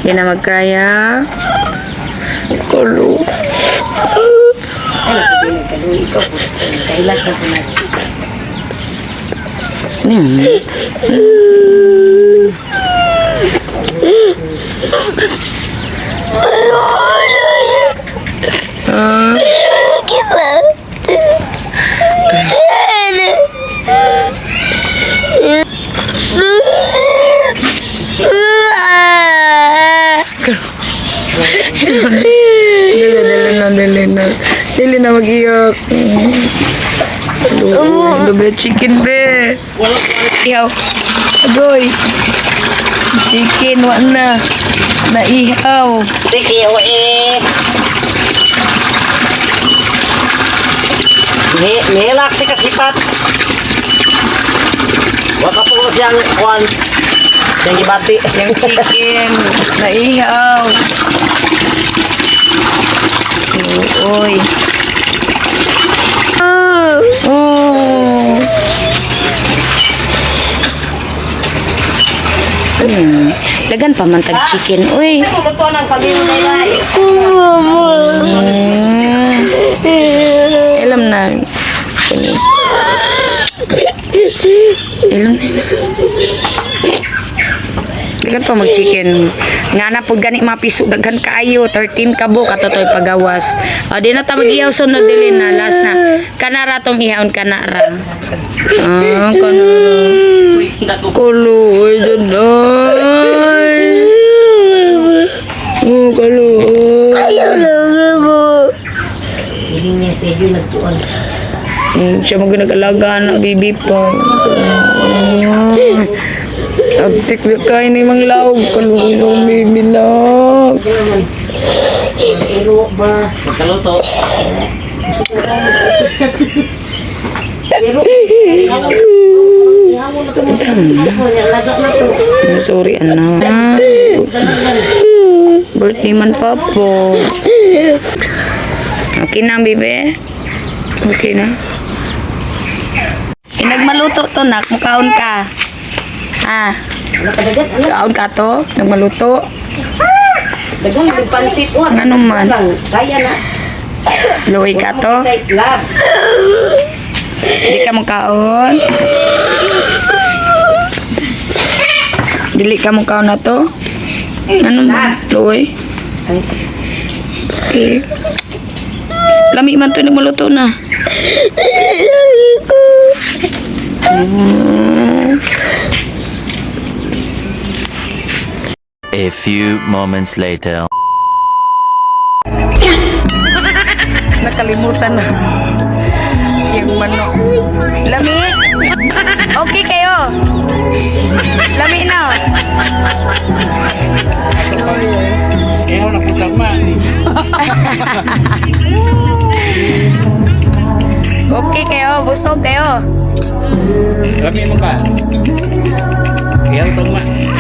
Di na mag-cry, ha? Kulo. Ay, nagpabilin ka doon. Ikaw po. Kailan ka po na. Ah. Dili, dili na, dili na. Dili na mag-iyak. Doble chicken, be. Ihaw. Agoy. Chicken, wa na. Naihaw. Sige, o eh. Nihilak si kasipat. Waka po siyang kwan. Siyang gibati. Yung chicken, naihaw. Uy. Oh. Dagan pa man tag chicken. Uy. Luto ng pag-iwan nila. Alam na. Alam na. Daghan pa mag-chicken. Nga na pud gani mapiso daghan kaayo 13 ka buok ato toy pagawas. O di na ta mag-ihaw sunod dili na last na. Kana ra tong ihawon kana ra. Ah, kana ra. Kulo ay. Oh, kulo. Hindi niya sa iyo nagtuon. Siya mag nag-alaga na baby pa. Abtik na kain ni Mang Laog. Kaluoy ng baby lang. Pero ba? Magkaluto. Pero, Sorry, anak. Birthday man pa po. Okay na, baby? Okay na? Eh, nagmaluto to, nak. Mukaon ka. Ah, kaon ka to? Nagmaluto? Dagan yung pansit. Oh, Ngano man? Kaya na. Luwi ka to? Lab. Hindi ka mukaon? Dili ka mukaon na to? Ano man? Luwi? Okay. Lami man to, nagmaluto na. A few moments later. Nakalimutan na yung manok. Lami? Okay kayo? Lami na. Okay kayo, busog kayo. Lami mo ka. Iyaw tugma.